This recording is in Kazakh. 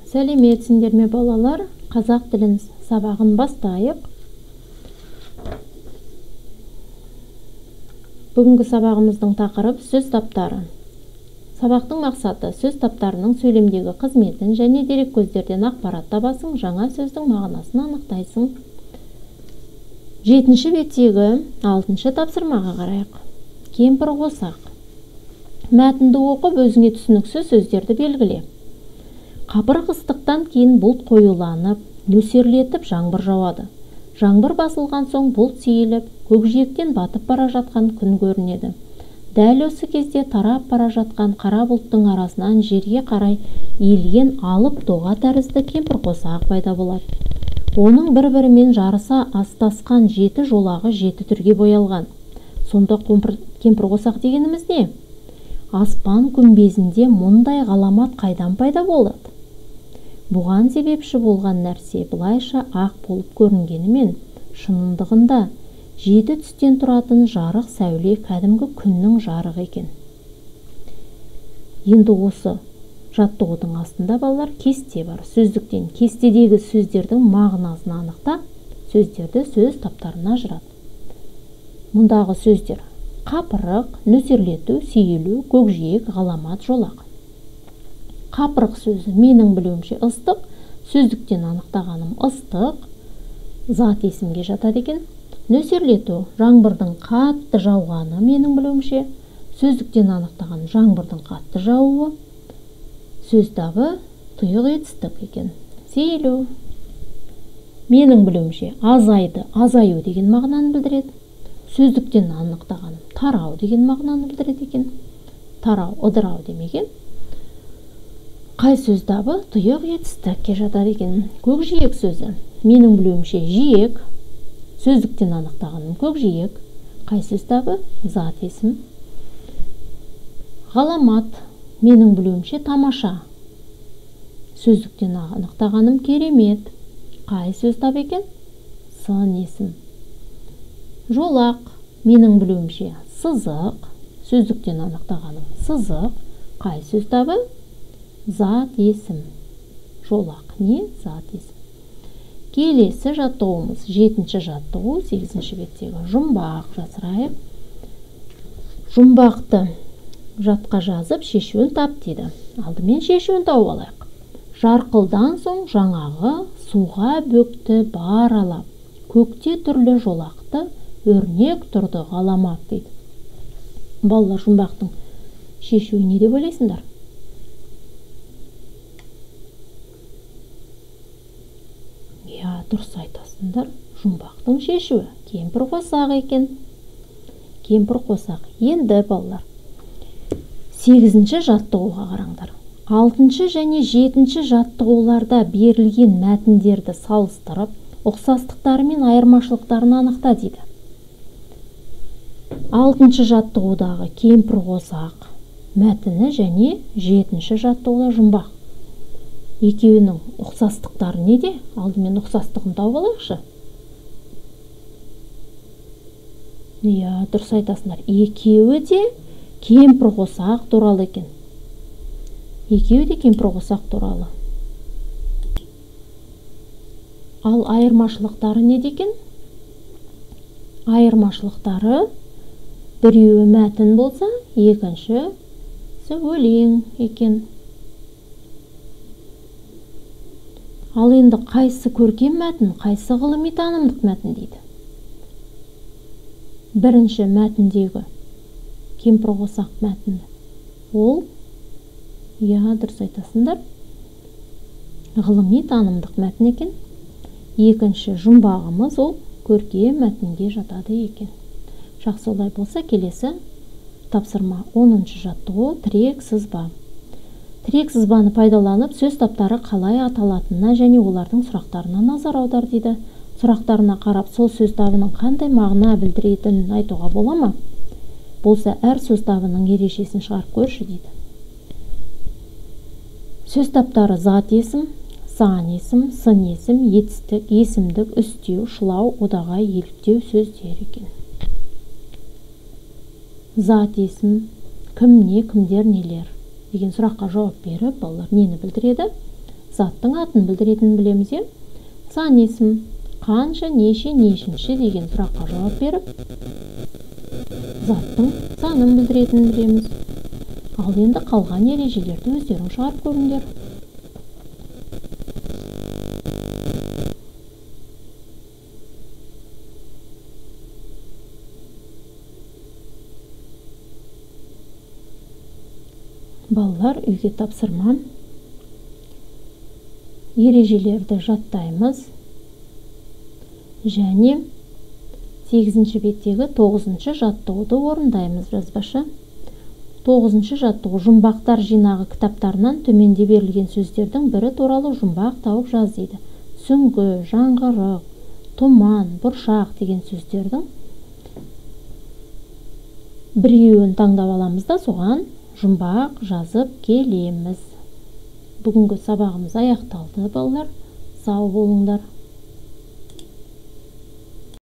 Сәлеметсіңдер ме, балалар? Қазақ тілін сабағын бастайық. Бүгінгі сабағымыздың тақырыбы сөз таптары. Сабақтың мақсаты сөз таптарының сөйлемдегі қызметін және дереккөздерден ақпарат табасың, жаңа сөздің мағынасын анықтайсың. 7-ші беттегі 6-шы тапсырмаға қарайық. Кемпір қосақ. Мәтінді оқып, өзіңе түсініксіз сөздерді белгіле. Қапырық ыстықтан кейін бұлт қоюланып, нөсерлетіп жаңбыр жауады. Жаңбыр басылған соң бұлт сейіліп, көкжиектен батып бара жатқан күн көрінеді. Дәл осы кезде тарап бара жатқан қара бұлттың арасынан жерге қарай иілген алып доға тәрізді кемпір қосақ пайда болады. Оның бір-бірімен жарыса астасқан жеті жолағы жеті түрге боялған. Сонда кемпір қосақ дегеніміз не? Аспан күмбезінде мұндай ғаламат қайдан пайда болады? Бұған себепші болған нәрсе былайша ақ болып көрінгенімен, шынындығында жеті түстен тұратын жарық сәуле кәдімгі күннің жарығы екен. Енді осы жаттығудың астында балалар кесте бар. Сөздіктен кестедегі сөздердің мағынасын анықта, сөздерді сөз таптарына ажырат. Мұндағы сөздер қапырық, нөсерлету, сейілу, көкжиек, ғаламат, жолақ. Қапырық сөзі менің білуімше ыстық, сөздіктен анықтағаным ыстық, зат есімге жатады екен. Нөсерлету, жаңбырдың қатты жауғаны менің білуімше, сөздіктен анықтаған жаңбырдың қатты жаууы, сөз табы тұйық етістік екен. Сейілу, менің білуімше азайды, азаю деген мағынаны білдіреді. Сөздіктен анықтағаным тарау деген мағынаны білдіреді екен. Тарау, ыдырау демеген. Қай сөз табы тұйық етістікке жатады екен. Көкжиек сөзі менің білуімше жиек, сөздіктен анықтағаным көкжиек. Қай сөз табы зат есім. Ғаламат менің білуімше тамаша, сөздіктен анықтағаным керемет. Қай сөз табы екен? Сын есім. Жолақ менің білуімше сызық, сөздіктен анықтағаным сызық. Қай сөз табы? Зат есім. Жолақ не? Зат есім. Келесі жаттығуымыз 7-ші жаттығу, 8-ші беттегі жұмбақ жасырайық. Жұмбақты жатқа жазып шешуін тап дейді. Алдымен шешуін тауып алайық. Жарқылдан соң жаңағы суға бөкті бар алап, көкте түрлі жолақты өрнек тұрды ғаламат дейді. Балалар, жұмбақтың шешуі не деп ойлайсыңдар? Иә, дұрыс айтасыңдар. Жұмбақтың шешуі кемпір қосақ екен. Кемпір қосақ. Енді балалар, 8-ші жаттығуға қараңдар. 6-шы және 7-ші жаттығуларда берілген мәтіндерді салыстырып, ұқсастықтары мен айырмашылықтарын анықта дейді. 6-шы жаттығудағы кемпір қосақ мәтіні және 7-ші жаттығуда жұмбақ. Екеуінің ұқсастықтары неде? Алдымен ұқсастығын тауып алайықшы. Иә, дұрыс айтасыңдар. Екеуі де кемпір қосақ туралы екен. Екеуі де кемпір қосақ туралы. Ал айырмашылықтары неде екен? Айырмашылықтары біреуі мәтін болса, екіншісі өлең екен. Ал енді қайсы көркем мәтін, қайсы ғылыми танымдық мәтін дейді. Бірінші мәтіндегі кемпір қосақ мәтіні. Ол, иә, дұрыс айтасыңдар, ғылыми танымдық мәтін екен. Екінші жұмбағымыз ол көркем мәтінге жатады екен. Жақсы, олай болса, келесі тапсырма 10-шы жаттығу тірек сызба. Тірек сызбаны пайдаланып, сөз таптары қалай аталатынына және олардың сұрақтарына назар аудар дейді. Сұрақтарына қарап, сол сөз табының қандай мағына білдіретінін айтуға бола ма? Болса, әр сөз табының ережесін шығарып көрші дейді. Сөз таптары зат есім, сан есім, сын есім, етістік, есімдік, үстеу, шылау, одағай, еліктеу сөздер екен. Зат есім, кім, не, кімдер, нелер деген сұраққа жауап беріп, балалар нені білдіреді? заттың атын білдіретінін білеміз, иә? Сан есім қанша, неше, нешінші деген сұраққа жауап беріп, заттың санын білдіретінін білеміз. Ал енді қалған ережелерді өздерің шығарып көріңдер. Балалар, үйге тапсырма. Ережелерді жаттаймыз. Және 8-ші беттегі 9-шы жаттығуды орындаймыз жазбаша. 9-шы жаттығу жұмбақтар жинағы кітаптарынан төменде берілген сөздердің бірі туралы жұмбақ тауып жаз дейді. Сүңгі, жаңғырық, тұман, бұршақ деген сөздердің біреуін таңдап аламыз да, соған жұмбақ жазып келеміз. Бүгінгі сабағымыз аяқталды, балалар. Сау болыңдар.